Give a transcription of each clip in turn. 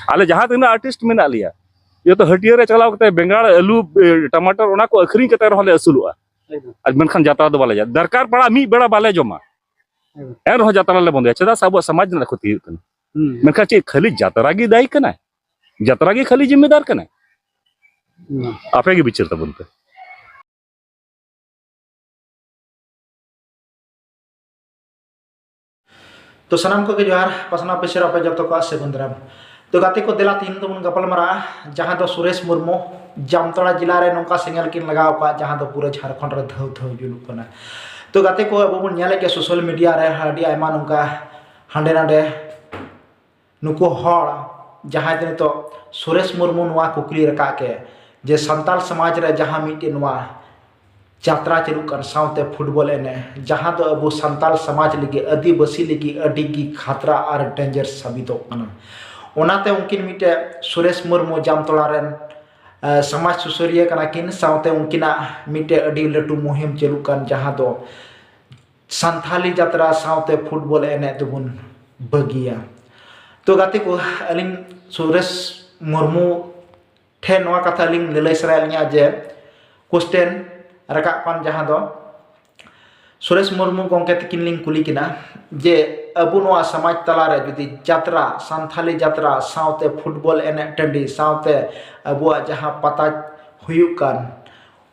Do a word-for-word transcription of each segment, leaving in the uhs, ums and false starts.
ᱟᱞᱮ ᱡᱟᱦᱟᱸ ᱛᱤᱱᱟᱹᱜ ᱟᱨᱴᱤᱥᱴ ᱢᱮᱱᱟᱜ ᱞᱮᱭᱟ, ᱡᱚᱛᱚ ᱦᱟᱹᱴᱭᱟᱹ ᱨᱮ ᱪᱟᱞᱟᱣ ᱠᱟᱛᱮ ᱵᱮᱸᱜᱟᱲ, ᱟᱹᱞᱩ, ᱮ, ᱴᱟᱢᱟᱴᱟᱨ, ᱚᱱᱟ ᱠᱚ ᱟᱹᱠᱷᱨᱤᱧ ᱠᱟᱛᱮ ᱨᱮᱦᱚᱸ ᱞᱮ ᱟᱹᱥᱩᱞᱚᱜᱼᱟ᱾ ᱮᱠᱫᱚᱢ᱾ ᱟᱨ ᱢᱮᱱᱠᱷᱟᱱ ᱡᱟᱛᱨᱟ ᱫᱚ ᱵᱟᱞᱮ ᱡᱟ-, ᱫᱚᱨᱠᱟᱨ ᱯᱟᱲᱟ ᱢᱤᱫ ᱵᱮᱲᱟ ᱵᱟᱞᱮ ᱡᱚᱢᱟ᱾ ᱮᱠᱫᱚᱢ᱾ ᱮᱱ ᱨᱮᱦᱚᱸ ᱡᱟᱛᱨᱟ ᱞᱮ ᱵᱚᱱᱫᱚᱭᱟ᱾ ᱪᱮᱫᱟᱜ ᱥᱮ ᱟᱵᱚᱣᱟᱜ ᱥᱚᱢᱟᱡᱽ ᱨᱮᱱᱟᱜ ᱠᱷᱚᱛᱤ ᱦᱩᱭᱩᱜ ᱠᱟᱱᱟ᱾ ᱦᱩᱸ᱾ ᱢᱮᱱᱠᱷᱟᱱ ᱪᱮᱫ ᱠᱷᱟᱹᱞᱤ ᱡᱟᱛᱨᱟ ᱜᱮ ᱫᱟᱭᱤ ᱠᱟᱱᱟᱭ? ᱡᱟᱛᱨᱟ ᱜᱮ ᱠᱷᱟᱹᱞᱤ ᱡᱤᱢᱢᱮᱫᱟᱨ ᱠᱟᱱᱟᱭ? ᱦᱩᱸ᱾ ᱟᱯᱮ ᱜᱮ ᱵᱤᱪᱟᱹᱨ ᱛᱟᱵᱚᱱ ᱯᱮ᱾ ᱛᱚ ᱥᱟᱱᱟᱢ ᱠᱚᱜᱮ ᱡᱚᱦᱟᱨ, ᱯᱟᱥᱱᱟᱣ ᱯᱟᱹᱪᱷᱤᱨ ᱟᱯᱮ ᱡᱚᱛᱚ ᱠᱚᱣᱟᱜ ᱥᱟᱹᱜᱩᱱ ᱫᱟᱨᱟᱢ᱾ ᱛᱚ ᱜᱟᱛᱮ ᱠᱚ, ᱫᱮᱞᱟ ᱛᱮᱦᱮᱧ ᱫᱚᱵᱚᱱ ᱜᱟᱯᱟᱞ ᱢᱟᱨᱟᱜᱼᱟ ᱡᱟᱦᱟᱸ ᱫᱚ ᱥᱩᱨᱮᱥ ᱢᱩᱨᱢᱩ ᱡᱟᱢᱛᱟᱲᱟ ᱡᱮᱞᱟ ᱨᱮ ᱱᱚᱝᱠᱟ ᱥᱮᱸᱜᱮᱞ ᱠᱤᱱ ᱞᱟᱜᱟᱣ ᱟᱠᱟᱫ, ᱡᱟᱦᱟᱸ ᱫᱚ ᱯᱩᱨᱟᱹ ᱡᱷᱟᱲᱠᱷᱚᱸᱰ ᱨᱮ ᱫᱷᱟᱹᱣ ᱫᱷᱟᱹᱣ ᱡᱩᱞᱩᱜ ᱠᱟᱱᱟ᱾ ᱛᱚ ᱜᱟᱛᱮ ᱠᱚ, ᱟᱵᱚ ᱵᱚᱱ ᱧᱮᱞᱮᱫ ᱜᱮᱭᱟ ᱥᱳᱥᱟᱞ ᱢᱤᱰᱤᱭᱟ ᱨᱮ ᱟᱹᱰᱤ ᱟᱭᱢᱟ ᱱᱚᱝᱠᱟ ᱦᱟᱸᱰᱮ ᱱᱟᱰᱮ ᱱᱩᱠᱩ ᱦᱚᱲ ᱡᱟᱦᱟᱸᱭ ᱫᱚ ᱱᱤᱛᱚᱜ ᱥᱩᱨᱮᱥ ᱢᱩᱨᱢᱩ ᱱᱚᱣᱟ ᱠᱩᱠᱞᱤ ᱨᱟᱠᱟᱵ ᱠᱮᱫ ᱡᱮ ᱥᱟᱱᱛᱟᱲ ᱥᱚᱢᱟᱡᱽ ᱨᱮ ᱡᱟᱦᱟᱸ ᱢᱤᱫᱴᱮᱱ ᱱᱚᱣᱟ ᱡᱟᱛᱨᱟ ᱪᱟᱹᱞᱩᱜ ᱠᱟᱱ ᱥᱟᱶᱛᱮ ᱯᱷᱩᱴᱵᱚᱞ ᱮᱱᱮᱡ, ᱡᱟᱦᱟᱸ ᱫᱚ ᱟᱵᱚ ᱥᱟᱱᱛᱟᱲ ᱥᱚᱢᱟᱡᱽ ᱞᱟᱹᱜᱤᱫ, ᱟᱹᱫᱤᱵᱟᱹᱥᱤ ᱞᱟᱹᱜᱤᱫ ᱟᱹᱰᱤ ᱜᱮ ᱠᱷᱟᱛᱨᱟ ᱟᱨ ᱰᱮᱧᱡᱟᱨ ᱥᱟᱵᱤᱛᱚᱜ ᱠᱟᱱᱟ᱾ ᱚᱱᱟᱛᱮ ᱩᱱᱠᱤᱱ ᱢᱤᱫᱴᱮᱡ ᱥᱩᱨᱮᱥ ᱢᱩᱨᱢᱩ ᱡᱟᱢᱛᱚᱲᱟ ᱨᱮᱱ, ᱮ, ᱥᱚᱢᱟᱡᱽ ᱥᱩᱥᱟᱹᱨᱤᱭᱟᱹ ᱠᱟᱱᱟ ᱠᱤᱱ, ᱥᱟᱶᱛᱮ ᱩᱱᱠᱤᱱᱟᱜ ᱢᱤᱫᱴᱮᱡ ᱟᱹᱰᱤ ᱞᱟᱹᱴᱩ ᱢᱩᱦᱤᱢ ᱪᱟᱹᱞᱩᱜ ᱠᱟᱱ, ᱡᱟᱦᱟᱸ ᱫᱚ ᱥᱟᱱᱛᱷᱟᱞᱤ ᱡᱟᱛᱨᱟ ᱥᱟᱶᱛᱮ ᱯᱷᱩᱴᱵᱚᱞ ᱮᱱᱮᱡ ᱫᱚᱵᱚᱱ ᱵᱟᱹᱜᱤᱭᱟ᱾ ᱛᱚ ᱜᱟᱛᱮ ᱠᱚ, ᱟᱹᱞᱤᱧ ᱥᱩᱨᱮᱥ ᱢᱩᱨᱢᱩ ᱴᱷᱮᱱ ᱱᱚᱣᱟ ᱠᱟᱛᱷᱟ ᱞᱤᱧ ᱞᱟᱹᱞᱟᱹᱭ ᱥᱟᱱᱟᱭᱮᱫ ᱞᱤᱧᱟ ᱡᱮ question ᱨᱟᱠᱟᱵ ᱠᱟᱱ, ᱡᱟᱦᱟᱸ ᱫᱚ ᱥᱩᱨᱮᱥ ᱢᱩᱨᱢᱩ ᱜᱚᱢᱠᱮ ᱛᱟᱹᱠᱤᱱ ᱞᱤᱧ ᱠᱩᱞᱤ ᱠᱤᱱᱟ ᱡᱮ ᱟᱵᱚ ᱱᱚᱣᱟ ᱥᱚᱢᱟᱡᱽ ᱛᱟᱞᱟᱨᱮ ᱡᱩᱫᱤ ᱡᱟᱛᱨᱟ, ᱥᱟᱱᱛᱷᱟᱞᱤ ᱡᱟᱛᱨᱟ ᱥᱟᱶᱛᱮ ᱯᱷᱩᱴᱵᱚᱞ ᱮᱱᱮᱡ ᱴᱟᱺᱰᱤ ᱥᱟᱶᱛᱮ ᱟᱵᱚᱣᱟᱜ ᱡᱟᱦᱟᱸ ᱯᱟᱛᱟ ᱦᱩᱭᱩᱜ ᱠᱟᱱ,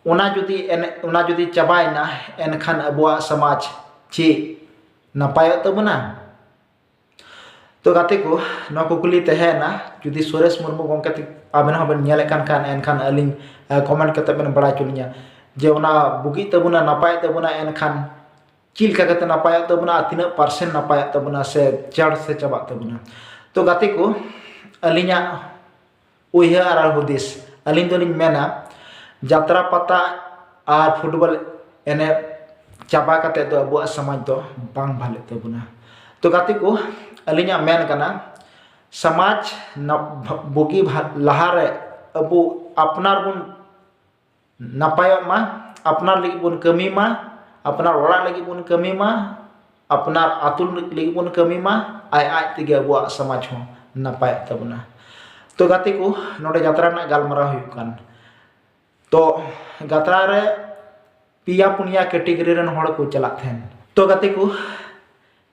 ᱚᱱᱟ ᱡᱩᱫᱤ ᱮᱱᱮᱡ, ᱚᱱᱟ ᱡᱩᱫᱤ ᱪᱟᱵᱟᱭᱮᱱᱟ, ᱮᱱᱠᱷᱟᱱ ᱟᱵᱚᱣᱟᱜ ᱥᱚᱢᱟᱡᱽ ᱪᱮᱫ ᱱᱟᱯᱟᱭᱚᱜ ᱛᱟᱵᱚᱱᱟ? ᱛᱚ ᱜᱟᱛᱮ ᱠᱚ, ᱱᱚᱣᱟ ᱠᱩᱠᱞᱤ ᱛᱟᱦᱮᱸᱭᱮᱱᱟ, ᱡᱩᱫᱤ ᱥᱩᱨᱮᱥ ᱢᱩᱨᱢᱩ ᱜᱚᱢᱠᱮ ᱛᱤ-, ᱟᱵᱮᱱ ᱦᱚᱸᱵᱮᱱ ᱧᱮᱞᱮᱫ ᱠᱟᱱ ᱠᱷᱟᱱ, ᱮᱱᱠᱷᱟᱱ ᱟᱹᱞᱤᱧ, ᱮ, comment ᱠᱟᱛᱮ ᱵᱮᱱ ᱵᱟᱲᱟᱭ ᱦᱚᱪᱚ ᱞᱤᱧᱟ ᱡᱮ ᱚᱱᱟ ᱵᱩᱜᱤᱜ ᱛᱟᱵᱚᱱᱟ, ᱱᱟᱯᱟᱭᱚᱜ ᱛᱟᱵᱚᱱᱟ, ᱮᱱᱠᱷᱟᱱ ᱪᱮᱫ ᱞᱮᱠᱟ ᱠᱟᱛᱮ ᱱᱟᱯᱟᱭᱚᱜ ᱛᱟᱵᱚᱱᱟ ᱟᱨ ᱛᱤᱱᱟᱹᱜ percent ᱱᱟᱯᱟᱭᱚᱜ ᱛᱟᱵᱚᱱᱟ ᱥᱮ ᱡᱟᱲ ᱥᱮ ᱪᱟᱵᱟᱜ ᱛᱟᱵᱚᱱᱟ᱾ ᱛᱚ ᱜᱟᱛᱮ ᱠᱚ, ᱟᱹᱞᱤᱧᱟᱜ ᱩᱭᱦᱟᱹᱨ ᱟᱨ ᱦᱩᱫᱤᱥ, ᱟᱹᱞᱤᱧ ᱫᱚᱞᱤᱧ ᱢᱮᱱᱟ, ᱡᱟᱛᱨᱟ ᱯᱟᱛᱟ ᱟᱨ ᱯᱷᱩᱴᱵᱚᱞ ᱮᱱᱮᱡ ᱪᱟᱵᱟ ᱠᱟᱛᱮ ᱫᱚ ᱟᱵᱚᱣᱟᱜ ᱥᱚᱢᱟᱡᱽ ᱫᱚ ᱵᱟᱝ ᱵᱷᱟᱞᱮᱜ ᱛᱟᱵᱚᱱᱟ᱾ ᱛᱚ ᱜᱟᱛᱮ ᱠᱚ, ᱟᱹᱞᱤᱧᱟᱜ ᱢᱮᱱ ᱠᱟᱱᱟ, ᱥᱚᱢᱟᱡᱽ ᱱᱟᱯ-, ᱵᱩᱜᱤ ᱵᱷᱟ-, ᱞᱟᱦᱟᱨᱮ ᱟᱵᱚ ᱟᱯᱱᱟᱨ ᱵᱚᱱ ᱱᱟᱯᱟᱭᱚᱜ ᱢᱟ, ᱟᱯᱱᱟᱨ ᱞᱟᱹᱜᱤᱫ ᱵᱚᱱ ᱠᱟᱹᱢᱤ ᱢᱟ, ᱟᱯᱱᱟᱨ ᱚᱲᱟᱜ ᱞᱟᱹᱜᱤᱫ ᱵᱚᱱ ᱠᱟᱹᱢᱤ ᱢᱟ, ᱟᱯᱱᱟᱨ ᱟᱹᱛᱩ ᱞᱟᱹᱜᱤᱫ ᱵᱚᱱ ᱠᱟᱹᱢᱤ ᱢᱟ, ᱟᱡ ᱟᱡ ᱛᱮᱜᱮ ᱟᱵᱚᱣᱟᱜ ᱥᱚᱢᱟᱡᱽ ᱦᱚᱸ ᱱᱟᱯᱟᱭᱚᱜ ᱛᱟᱵᱚᱱᱟ᱾ ᱛᱚ ᱜᱟᱛᱮ ᱠᱚ, ᱱᱚᱰᱮ ᱡᱟᱛᱨᱟ ᱨᱮᱱᱟᱜ ᱜᱟᱞᱢᱟᱨᱟᱣ ᱦᱩᱭᱩᱜ ᱠᱟᱱ, ᱛᱚ ᱡᱟᱛᱨᱟ ᱨᱮ ᱯᱮᱭᱟ ᱯᱩᱱᱭᱟ ᱠᱮᱴᱮᱜᱚᱨᱤ ᱨᱮᱱ ᱦᱚᱲ ᱠᱚ ᱪᱟᱞᱟᱜ ᱛᱟᱦᱮᱱ᱾ ᱛᱚ ᱜᱟᱛᱮ ᱠᱚ,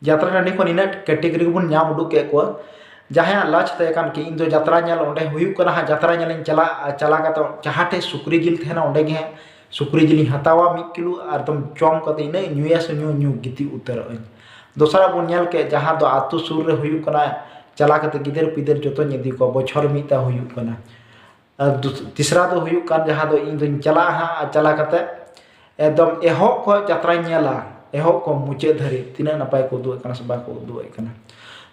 ᱡᱟᱛᱨᱟ ᱴᱟᱺᱰᱤ ᱠᱷᱚᱱ ᱤᱱᱟᱹᱜ ᱠᱮᱴᱮᱜᱚᱨᱤ ᱜᱮᱵᱚᱱ ᱧᱟᱢ ᱩᱰᱩᱠ ᱠᱮᱫ ᱠᱚᱣᱟ᱾ ᱡᱟᱦᱟᱸᱭᱟᱜ ᱞᱟᱡ ᱛᱟᱦᱮᱸ ᱠᱟᱱ ᱠᱤ ᱤᱧ ᱫᱚ ᱡᱟᱛᱨᱟ ᱧᱮᱞ ᱚᱸᱰᱮ ᱦᱩᱭᱩᱜ ᱠᱟᱱᱟ ᱦᱟᱸᱜ, ᱡᱟᱛᱨᱟ ᱧᱮᱞᱤᱧ ᱪᱟᱞᱟᱜᱼᱟ, ᱪᱟᱞᱟᱣ ᱠᱟᱛᱮ ᱡᱟᱦᱟᱸ ᱴᱷᱮᱡ ᱥᱩᱠᱨᱤ ᱡᱤᱞ ᱛᱟᱦᱮᱱᱟ ᱚᱸᱰᱮ ᱜᱮ ᱦᱟᱸᱜ ᱥᱩᱠᱨᱤ ᱡᱤᱞᱤᱧ ᱦᱟᱛᱟᱣᱟ ᱢᱤᱫ ᱠᱤᱞᱳ, ᱟᱨ ᱫᱚᱢ ᱡᱚᱢ ᱠᱟᱛᱮ ᱤᱱᱟᱹᱜ ᱧᱩᱭᱟ ᱥᱮ ᱧᱩ ᱧᱩ ᱜᱤᱛᱤᱡ ᱩᱛᱟᱹᱨᱚᱜ ᱟᱹᱧ᱾ ᱫᱚᱥᱟᱨᱟᱜ ᱵᱚᱱ ᱧᱮᱞ ᱠᱮᱫ ᱡᱟᱦᱟᱸ ᱫᱚ ᱟᱹᱛᱩ ᱥᱩᱨ ᱨᱮ ᱦᱩᱭᱩᱜ ᱠᱟᱱᱟ, ᱪᱟᱞᱟᱣ ᱠᱟᱛᱮ ᱜᱤᱫᱟᱹᱨ ᱯᱤᱫᱟᱹᱨ ᱡᱚᱛᱚᱧ ᱤᱫᱤ ᱠᱚᱣᱟ, ᱵᱚᱪᱷᱚᱨ ᱢᱤᱫ ᱫᱷᱟᱣ ᱦᱩᱭᱩᱜ ᱠᱟᱱᱟ᱾ ᱟᱨ ᱫᱩᱥ-, ᱛᱤᱥᱨᱟ ᱫᱚ ᱦᱩᱭᱩᱜ ᱠᱟᱱ ᱡᱟᱦᱟᱸ ᱫᱚ ᱤᱧ ᱫᱚᱧ ᱪᱟᱞᱟᱜᱼᱟ ᱦᱟᱸᱜ, ᱟᱨ ᱪᱟᱞᱟᱣ ᱠᱟᱛᱮ ᱮᱠᱫᱚᱢ ᱮᱦᱚᱵ ᱠᱷᱚᱱ ᱡᱟᱛᱨᱟᱧ ᱧᱮᱞᱟ, ᱮᱦᱚᱵ ᱠᱷᱚᱱ ᱢᱩᱪᱟᱹᱫ ᱫᱷᱟᱹᱨᱤᱡ ᱛᱤᱱᱟᱹᱜ ᱱᱟᱯᱟᱭ ᱠᱚ ᱩᱫᱩᱜ ᱮᱫ ᱠᱟᱱᱟ ᱥᱮ ᱵᱟᱠᱚ ᱩᱫᱩᱜ ᱮᱫ ᱠᱟᱱᱟ᱾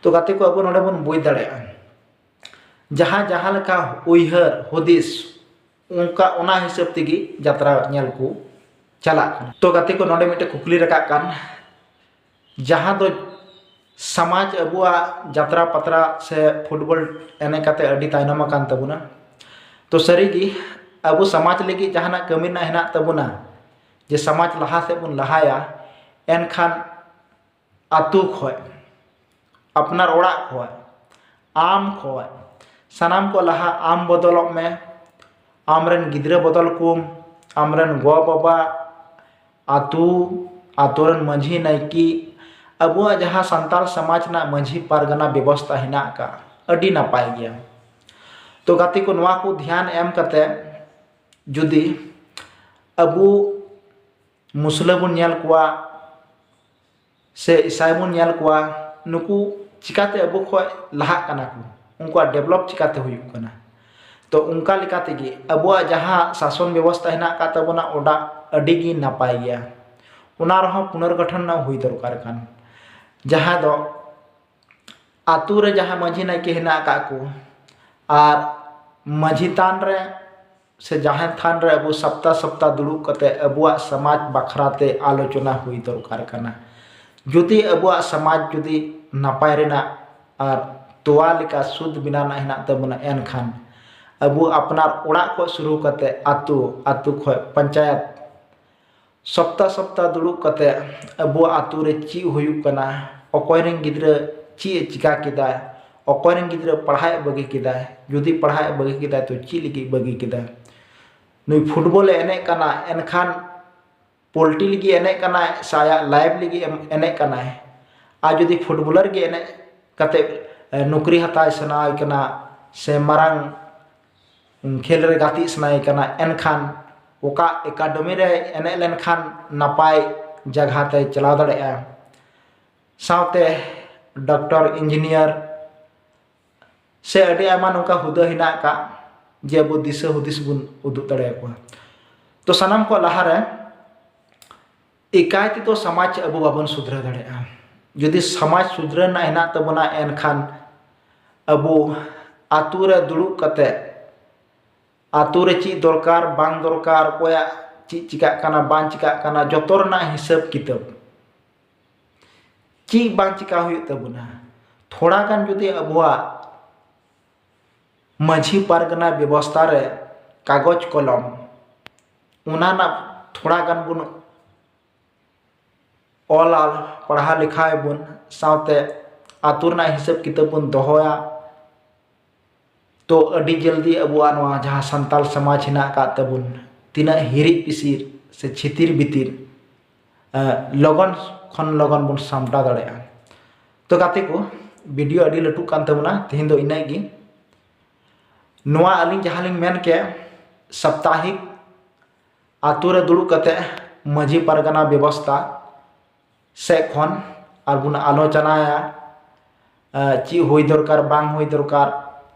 ᱛᱚ ᱜᱟᱛᱮ ᱠᱚ, ᱟᱵᱚ ᱱᱚᱰᱮ ᱵᱚᱱ ᱵᱩᱡᱽ ᱫᱟᱲᱮᱭᱟᱜᱼᱟ, ᱡᱟᱦᱟᱸ ᱡᱟᱦᱟᱸ ᱞᱮᱠᱟ ᱩᱭᱦᱟᱹᱨ ᱦᱩᱫᱤᱥ, ᱚᱱᱠᱟ ᱚᱱᱟ ᱦᱤᱥᱟᱹᱵ ᱛᱮᱜᱮ ᱡᱟᱛᱨᱟ ᱧᱮᱞ ᱠᱚ ᱪᱟᱞᱟᱜ ᱠᱟᱱᱟ᱾ ᱛᱚ ᱜᱟᱛᱮ ᱠᱚ, ᱱᱚᱰᱮ ᱢᱤᱫᱴᱮᱱ ᱠᱩᱠᱞᱤ ᱨᱟᱠᱟᱵ ᱠᱟᱱ, ᱡᱟᱦᱟᱸ ᱫᱚ ᱥᱚᱢᱟᱡᱽ, ᱟᱵᱚᱣᱟᱜ ᱡᱟᱛᱨᱟ ᱯᱟᱛᱨᱟ ᱥᱮ ᱯᱷᱩᱴᱵᱚᱞ ᱮᱱᱮᱡ ᱠᱟᱛᱮ ᱟᱹᱰᱤ ᱛᱟᱭᱱᱚᱢ ᱟᱠᱟᱱ ᱛᱟᱵᱚᱱᱟ᱾ ᱛᱚ ᱥᱟᱹᱨᱤᱜᱮ ᱟᱵᱚ ᱥᱚᱢᱟᱡᱽ ᱞᱟᱹᱜᱤᱫ ᱡᱟᱦᱟᱱᱟᱜ ᱠᱟᱹᱢᱤ ᱨᱮᱱᱟᱜ ᱦᱮᱱᱟᱜ ᱛᱟᱵᱚᱱᱟ, ᱡᱮ ᱥᱚᱢᱟᱡᱽ ᱞᱟᱦᱟ ᱥᱮᱫ ᱵᱚᱱ ᱞᱟᱦᱟᱭᱟ, ᱮᱱᱠᱷᱟᱱ ᱟᱛᱳ ᱠᱷᱚᱡ, ᱟᱯᱱᱟᱨ ᱚᱲᱟᱜ ᱠᱷᱚᱡ, ᱟᱢ ᱠᱷᱚᱡ, ᱥᱟᱱᱟᱢ ᱠᱚ ᱞᱟᱦᱟ ᱟᱢ ᱵᱚᱫᱚᱞᱚᱜ ᱢᱮ, ᱟᱢᱨᱮᱱ ᱜᱤᱫᱽᱨᱟᱹ ᱵᱚᱫᱚᱞ ᱠᱚᱢ, ᱟᱢᱨᱮᱱ ᱜᱚ ᱵᱟᱵᱟ, ᱟᱛᱳ, ᱟᱛᱳ ᱨᱮᱱ ᱢᱟᱹᱡᱷᱤ ᱱᱟᱭᱠᱮ, ᱟᱵᱚᱣᱟᱜ ᱡᱟᱦᱟᱸ ᱥᱟᱱᱛᱟᱲ ᱥᱚᱢᱟᱡᱽ ᱨᱮᱱᱟᱜ ᱢᱟᱹᱡᱷᱤ ᱯᱟᱨᱜᱟᱱᱟ ᱵᱮᱵᱚᱥᱛᱷᱟ ᱦᱮᱱᱟᱜ ᱟᱠᱟᱫ, ᱟᱹᱰᱤ ᱱᱟᱯᱟᱭ ᱜᱮᱭᱟ᱾ ᱛᱚ ᱜᱟᱛᱮ ᱠᱚ, ᱱᱚᱣᱟ ᱠᱚ ᱫᱷᱮᱭᱟᱱ ᱮᱢ ᱠᱟᱛᱮ ᱡᱩᱫᱤ ᱟᱵᱚ ᱢᱩᱥᱞᱟᱹ ᱵᱚᱱ ᱧᱮᱞ ᱠᱚᱣᱟ ᱥᱮ ᱤᱥᱟᱭ ᱵᱚᱱ ᱧᱮᱞ ᱠᱚᱣᱟ, ᱱᱩᱠᱩ ᱪᱤᱠᱟᱛᱮ ᱟᱵᱚ ᱠᱷᱚᱡ ᱞᱟᱦᱟᱜ ᱠᱟᱱᱟ ᱠᱚ, ᱩᱱᱠᱩᱣᱟᱜ develop ᱪᱤᱠᱟᱛᱮ ᱦᱩᱭᱩᱜ ᱠᱟᱱᱟ? ᱛᱚ ᱚᱱᱠᱟ ᱞᱮᱠᱟ ᱛᱮᱜᱮ ᱟᱵᱚᱣᱟᱜ ᱡᱟᱦᱟᱸ ᱥᱟᱥᱚᱱ ᱵᱮᱵᱚᱥᱛᱷᱟ ᱦᱮᱱᱟᱜ ᱟᱠᱟᱫ ᱛᱟᱵᱚᱱᱟ, ᱚᱱᱟ ᱟᱹᱰᱤ ᱜᱮ ᱱᱟᱯᱟᱭ ᱜᱮᱭᱟ᱾ ᱚᱱᱟ ᱨᱮᱦᱚᱸ ᱯᱩᱱᱚᱨᱜᱚᱴᱷᱚᱱ ᱨᱮᱱᱟᱜ ᱦᱩᱭ ᱫᱚᱨᱠᱟᱨ ᱠᱟᱱ, ᱡᱟᱦᱟᱸ ᱫᱚ ᱟᱛᱳ ᱨᱮ ᱡᱟᱦᱟᱸ ᱢᱟᱹᱡᱷᱤ ᱱᱟᱭᱠᱮ ᱦᱮᱱᱟᱜ ᱟᱠᱟᱫ ᱠᱚ, ᱟᱨ ᱢᱟᱹᱡᱷᱤ ᱛᱷᱟᱱ ᱨᱮ ᱥᱮ ᱡᱟᱦᱮᱨ ᱛᱷᱟᱱ ᱨᱮ ᱟᱵᱚ ᱥᱟᱯᱛᱟ ᱥᱟᱯᱛᱟ ᱫᱩᱲᱩᱵ ᱠᱟᱛᱮ ᱟᱵᱚᱣᱟᱜ ᱥᱚᱢᱟᱡᱽ ᱵᱟᱠᱷᱨᱟ ᱛᱮ ᱟᱞᱳᱪᱚᱱᱟ ᱦᱩᱭ ᱫᱚᱨᱠᱟᱨ ᱠᱟᱱᱟ᱾ ᱡᱩᱫᱤ ᱟᱵᱚᱣᱟᱜ ᱥᱚᱢᱟᱡᱽ ᱡᱩᱫᱤ ᱱᱟᱯᱟᱭ ᱨᱮᱱᱟᱜ ᱟᱨ ᱛᱚᱣᱟ ᱞᱮᱠᱟ ᱥᱩᱫᱷ ᱵᱮᱱᱟᱣ ᱨᱮᱱᱟᱜ ᱦᱮᱱᱟᱜ ᱛᱟᱵᱚᱱᱟ, ᱮᱱᱠᱷᱟᱱ ᱟᱵᱚ ᱟᱯᱱᱟᱨ ᱚᱲᱟᱜ ᱠᱷᱚᱱ ᱥᱩᱨᱩ ᱠᱟᱛᱮ ᱟᱛᱳ, ᱟᱛᱳ ᱠᱷᱚᱱ ᱯᱚᱧᱪᱟᱭᱮᱛ, ᱥᱚᱯᱛᱟ ᱥᱚᱯᱛᱟ ᱫᱩᱲᱩᱵ ᱠᱟᱛᱮ ᱟᱵᱚᱣᱟᱜ ᱟᱛᱳ ᱨᱮ ᱪᱮᱫ ᱦᱩᱭᱩᱜ ᱠᱟᱱᱟ, ᱚᱠᱚᱭ ᱨᱮᱱ ᱜᱤᱫᱽᱨᱟᱹ ᱪᱮᱫ ᱮ ᱪᱤᱠᱟ ᱠᱮᱫᱟ, ᱚᱠᱚᱭ ᱨᱮᱱ ᱜᱤᱫᱽᱨᱟᱹ ᱯᱟᱲᱦᱟᱜ ᱮ ᱵᱟᱹᱜᱤ ᱠᱮᱫᱟᱭ? ᱡᱩᱫᱤ ᱯᱟᱲᱦᱟᱜ ᱮ ᱵᱟᱹᱜᱤ ᱠᱮᱫᱟᱭ, ᱛᱚ ᱪᱮᱫ ᱞᱟᱹᱜᱤᱫ ᱵᱟᱹᱜᱤ ᱠᱮᱫᱟᱭ? ᱱᱩᱭ ᱯᱷᱩᱴᱵᱚᱞ ᱮ ᱮᱱᱮᱡ ᱠᱟᱱᱟ, ᱮᱱᱠᱷᱟᱱ ᱯᱳᱞᱴᱤ ᱞᱟᱹᱜᱤᱫ ᱮᱱᱮᱡ ᱠᱟᱱᱟᱭ ᱥᱮ ᱟᱭᱟᱜ ᱞᱟᱭᱤᱯᱷ ᱞᱟᱹᱜᱤᱫ ᱮᱱᱮᱡ ᱠᱟᱱᱟᱭ? ᱟᱨ ᱡᱩᱫᱤ ᱯᱷᱩᱴᱵᱚᱞᱟᱨ ᱜᱮ ᱮᱱᱮᱡ ᱠᱟᱛᱮ ᱱᱚᱠᱨᱤ ᱦᱟᱛᱟᱣ ᱥᱟᱱᱟᱭᱮ ᱠᱟᱱᱟ ᱥᱮ ᱢᱟᱨᱟᱝ ᱠᱷᱮᱞ ᱨᱮ ᱜᱟᱛᱮᱜ ᱥᱟᱱᱟᱭᱮ ᱠᱟᱱᱟ, ᱮᱱᱠᱷᱟᱱ ᱚᱠᱟ ᱮᱠᱟᱰᱮᱢᱤ ᱨᱮ ᱮᱱᱮᱡ ᱞᱮᱱᱠᱷᱟᱱ ᱱᱟᱯᱟᱭ ᱡᱟᱭᱜᱟ ᱛᱮ ᱪᱟᱞᱟᱣ ᱫᱟᱲᱮᱭᱟᱜᱼᱟ? ᱥᱟᱶᱛᱮ ᱰᱚᱠᱴᱚᱨ, ᱤᱧᱡᱤᱱᱤᱭᱟᱨ ᱥᱮ ᱟᱹᱰᱤ ᱟᱭᱢᱟ ᱱᱚᱝᱠᱟ ᱦᱩᱫᱟᱹ ᱦᱮᱱᱟᱜ ᱟᱠᱟᱫ, ᱡᱮ ᱟᱵᱚ ᱫᱤᱥᱟᱹ ᱦᱩᱫᱤᱥ ᱵᱚᱱ ᱩᱫᱩᱜ ᱫᱟᱲᱮᱭᱟᱠᱚᱣᱟ᱾ ᱛᱚ ᱥᱟᱱᱟᱢ ᱠᱚ ᱞᱟᱦᱟᱨᱮ ᱮᱠᱟᱭ ᱛᱮᱫᱚ ᱥᱚᱢᱟᱡᱽ ᱟᱵᱚ ᱵᱟᱵᱚᱱ ᱥᱩᱫᱷᱨᱟᱹᱣ ᱫᱟᱲᱮᱭᱟᱜᱼᱟ᱾ ᱡᱩᱫᱤ ᱥᱚᱢᱟᱡᱽ ᱥᱩᱫᱷᱨᱟᱹᱣ ᱨᱮᱱᱟᱜ ᱦᱮᱱᱟᱜ ᱛᱟᱵᱚᱱᱟ, ᱮᱱᱠᱷᱟᱱ ᱟᱵᱚ ᱟᱛᱳ ᱨᱮ ᱫᱩᱲᱩᱵ ᱠᱟᱛᱮ ᱟᱛᱳ ᱨᱮ ᱪᱮᱫ ᱫᱚᱨᱠᱟᱨ, ᱵᱟᱝ ᱫᱚᱨᱠᱟᱨ, ᱚᱠᱚᱭᱟᱜ ᱪᱮᱫ ᱪᱤᱠᱟᱜ ᱠᱟᱱᱟ, ᱵᱟᱝ ᱪᱤᱠᱟᱜ ᱠᱟᱱᱟ, ᱡᱚᱛᱚ ᱨᱮᱱᱟᱜ ᱦᱤᱥᱟᱹᱵ ᱠᱤᱛᱟᱹᱵ, ᱪᱮᱫ ᱵᱟᱝ ᱪᱤᱠᱟ ᱦᱩᱭᱩᱜ ᱛᱟᱵᱚᱱᱟ᱾ ᱛᱷᱚᱲᱟ ᱜᱟᱱ ᱡᱩᱫᱤ ᱟᱵᱚᱣᱟᱜ ᱢᱟᱹᱡᱷᱤ ᱯᱟᱨᱜᱟᱱᱟ ᱵᱮᱵᱚᱥᱛᱷᱟ ᱨᱮ ᱠᱟᱜᱚᱡᱽ ᱠᱚᱞᱚᱢ, ᱚᱱᱟ ᱨᱮᱱᱟᱜ ᱛᱷᱚᱲᱟ ᱜᱟᱱ ᱵᱚᱱ ᱚᱞᱟ, ᱯᱟᱲᱦᱟᱣ ᱞᱮᱠᱷᱟᱭ ᱵᱚᱱ, ᱥᱟᱶᱛᱮ ᱟᱛᱳ ᱨᱮᱱᱟᱜ ᱦᱤᱥᱟᱹᱵ ᱠᱤᱛᱟᱹᱵ ᱵᱚᱱ ᱫᱚᱦᱚᱭᱟ, ᱛᱚ ᱟᱹᱰᱤ ᱡᱚᱞᱫᱤ ᱟᱵᱚᱣᱟᱜ ᱱᱚᱣᱟ ᱡᱟᱦᱟᱸ ᱥᱟᱱᱛᱟᱞ ᱥᱚᱢᱟᱡᱽ ᱦᱮᱱᱟᱜ ᱟᱠᱟᱫ ᱛᱟᱵᱚᱱ, ᱛᱤᱱᱟᱹᱜ ᱦᱤᱨᱤᱡ ᱯᱤᱥᱤᱨ ᱥᱮ ᱪᱷᱤᱛᱤᱨ ᱵᱤᱛᱤᱨ, ᱮ, ᱞᱚᱜᱚᱱ ᱠᱷᱚᱱ ᱞᱚᱜᱚᱱ ᱵᱚᱱ ᱥᱟᱢᱴᱟᱣ ᱫᱟᱲᱮᱭᱟᱜᱼᱟ᱾ ᱛᱚ ᱜᱟᱛᱮ ᱠᱚ, ᱵᱷᱤᱰᱤᱭᱳ ᱟᱹᱰᱤ ᱞᱟᱹᱴᱩᱜ ᱠᱟᱱ ᱛᱟᱵᱚᱱᱟ, ᱛᱮᱦᱮᱧ ᱫᱚ ᱤᱱᱟᱹᱜ ᱜᱮ᱾ ᱱᱚᱣᱟ ᱟᱹᱞᱤᱧ ᱡᱟᱦᱟᱸ ᱞᱤᱧ ᱢᱮᱱ ᱠᱮᱫ, ᱥᱟᱯᱛᱟᱦᱤᱠ ᱟᱛᱳ ᱨᱮ ᱫᱩᱲᱩᱵ ᱠᱟᱛᱮ ᱢᱟᱹᱡᱷᱤ ᱯᱟᱨᱜᱟᱱᱟ ᱵᱮᱵᱚᱥᱛᱷᱟ ᱥᱮᱫ ᱠᱷᱚᱱ ᱟᱨ ᱵᱚᱱ ᱟᱞᱳᱪᱚᱱᱟᱭᱟ, ᱮ, ᱪᱮᱫ ᱦᱩᱭ ᱫᱚᱨᱠᱟᱨ, ᱵᱟᱝ ᱦᱩᱭ ᱫᱚᱨᱠᱟᱨ,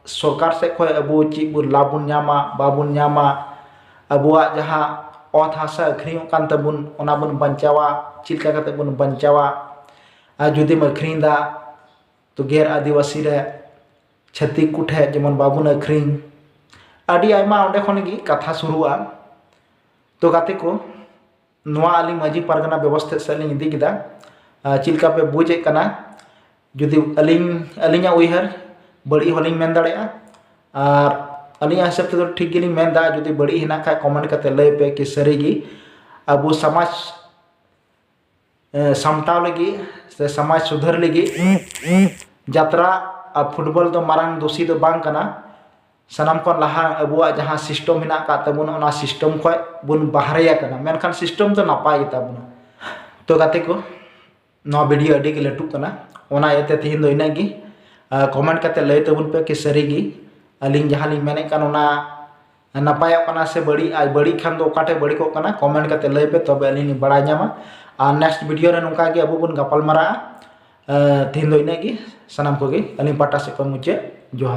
ᱥᱚᱨᱠᱟᱨ ᱥᱮᱫ ᱠᱷᱚᱱ ᱟᱵᱚ ᱪᱮᱫ ᱵᱚᱱ ᱞᱟᱵᱷ ᱵᱚᱱ ᱧᱟᱢᱟ, ᱵᱟᱵᱚᱱ ᱧᱟᱢᱟ, ᱟᱵᱚᱣᱟᱜ ᱡᱟᱦᱟᱸ ᱚᱛ ᱦᱟᱥᱟ ᱟᱹᱠᱷᱨᱤᱧᱚᱜ ᱠᱟᱱ ᱛᱟᱵᱚᱱ, ᱚᱱᱟ ᱵᱚᱱ ᱵᱟᱧᱪᱟᱣᱟ, ᱪᱮᱫ ᱞᱮᱠᱟ ᱠᱟᱛᱮ ᱵᱚᱱ ᱵᱟᱧᱪᱟᱣᱟ, ᱟᱨ ᱡᱩᱫᱤᱢ ᱟᱹᱠᱷᱨᱤᱧ ᱮᱫᱟ, ᱛᱚ ᱜᱮᱨ ᱟᱹᱫᱤᱵᱟᱹᱥᱤ ᱨᱮ ᱪᱷᱟᱹᱛᱤᱠ ᱠᱚᱴᱷᱮᱱ ᱡᱮᱢᱚᱱ ᱵᱟᱵᱚᱱ ᱟᱹᱠᱷᱨᱤᱧ᱾ ᱟᱹᱰᱤ ᱟᱭᱢᱟ ᱚᱸᱰᱮ ᱠᱷᱚᱱ ᱜᱮ ᱠᱟᱛᱷᱟ ᱥᱩᱨᱩᱜᱼᱟ᱾ ᱛᱚ ᱜᱟᱛᱮ ᱠᱚ, ᱱᱚᱣᱟ ᱟᱹᱞᱤᱧ ᱢᱟᱹᱡᱷᱤ ᱯᱟᱨᱜᱟᱱᱟ ᱵᱮᱵᱚᱥᱛᱷᱟ ᱥᱮᱫ ᱞᱤᱧ ᱤᱫᱤ ᱠᱮᱫᱟ᱾ ᱟᱨ ᱪᱮᱫ ᱞᱮᱠᱟ ᱯᱮ ᱵᱩᱡᱮᱫ ᱠᱟᱱᱟ? ᱡᱩᱫᱤ ᱟᱹᱞᱤᱧ, ᱟᱹᱞᱤᱧᱟᱜ ᱩᱭᱦᱟᱹᱨ ᱵᱟᱹᱲᱤᱡ ᱦᱚᱸᱞᱤᱧ ᱢᱮᱱ ᱫᱟᱲᱮᱭᱟᱜᱼᱟ, ᱟᱨ ᱟᱹᱞᱤᱧᱟᱜ ᱦᱤᱥᱟᱹᱵ ᱛᱮᱫᱚ ᱴᱷᱤᱠ ᱜᱮᱞᱤᱧ ᱢᱮᱱᱫᱟ᱾ ᱡᱩᱫᱤ ᱵᱟᱹᱲᱤᱡ ᱦᱮᱱᱟᱜ ᱠᱷᱟᱡ ᱠᱚᱢᱮᱱᱴ ᱠᱟᱛᱮ ᱞᱟᱹᱭ ᱯᱮ ᱠᱤ ᱥᱟᱹᱨᱤ ᱜᱮ ᱟᱵᱚ ᱥᱚᱢᱟᱡᱽ, ᱮ, ᱥᱟᱢᱴᱟᱣ ᱞᱟᱹᱜᱤᱫ ᱥᱮ ᱥᱚᱢᱟᱡᱽ ᱥᱩᱫᱷᱟᱹᱨ ᱞᱟᱹᱜᱤᱫ ᱡᱟᱛᱨᱟ ᱟᱨ ᱯᱷᱩᱴᱵᱚᱞ ᱫᱚ ᱢᱟᱨᱟᱝ ᱫᱳᱥᱤ ᱫᱚ ᱵᱟᱝ ᱠᱟᱱᱟ᱾ ᱥᱟᱱᱟᱢ ᱠᱷᱚᱱ ᱞᱟᱦᱟ ᱟᱵᱚᱣᱟᱜ ᱡᱟᱦᱟᱸ system ᱢᱮᱱᱟᱜ ᱟᱠᱟᱫ ᱛᱟᱵᱚᱱᱟ, ᱚᱱᱟ system ᱠᱷᱚᱱ ᱵᱚᱱ ᱵᱟᱦᱨᱮ ᱟᱠᱟᱱᱟ, ᱢᱮᱱᱠᱷᱟᱱ system ᱫᱚ ᱱᱟᱯᱟᱭ ᱜᱮᱛᱟ ᱵᱚᱱᱟ᱾ ᱛᱚ ᱜᱟᱛᱮ ᱠᱚ, ᱱᱚᱣᱟ video ᱟᱹᱰᱤ ᱜᱮ ᱞᱟᱹᱴᱩᱜ ᱠᱟᱱᱟ, ᱚᱱᱟ ᱤᱭᱟᱹᱛᱮ ᱛᱮᱦᱮᱧ ᱫᱚ ᱤᱱᱟᱹᱜ ᱜᱮ᱾ ᱟᱨ comment ᱠᱟᱛᱮ ᱞᱟᱹᱭ ᱛᱟᱵᱚᱱ ᱯᱮ ᱠᱤ ᱥᱟᱹᱨᱤ ᱜᱮ ᱟᱹᱞᱤᱧ ᱡᱟᱦᱟᱸ ᱞᱤᱧ ᱢᱮᱱᱮᱫ ᱠᱟᱱ ᱚᱱᱟ ᱱᱟᱯᱟᱭᱚᱜ ᱠᱟᱱᱟ ᱥᱮ ᱵᱟᱹᱲᱤᱡ, ᱟᱨ ᱵᱟᱹᱲᱤᱡ ᱠᱷᱟᱱ ᱫᱚ ᱚᱠᱟ ᱴᱷᱮᱡ ᱵᱟᱹᱲᱤᱡᱚᱜ ᱠᱟᱱᱟ, comment ᱠᱟᱛᱮ ᱞᱟᱹᱭ ᱯᱮ, ᱛᱚᱵᱮ ᱟᱹᱞᱤᱧ ᱞᱤᱧ ᱵᱟᱲᱟᱭ ᱧᱟᱢᱟ᱾ ᱟᱨ next video ᱨᱮ ᱱᱚᱝᱠᱟ ᱜᱮ ᱟᱵᱚ ᱵᱚᱱ ᱜᱟᱯᱟᱞ ᱢᱟᱨᱟᱜᱼᱟ᱾ ᱟᱨ ᱛᱮᱦᱮᱧ ᱫᱚ ᱤᱱᱟᱹᱜ ᱜᱮ, ᱥᱟᱱᱟᱢ ᱠᱚᱜᱮ ᱟᱹᱞᱤᱧ ᱯᱟᱦᱴᱟ ᱥᱮᱫ ᱠᱷᱚᱱ ᱢᱩᱪᱟᱹᱫ ᱡᱚᱦᱟᱨ᱾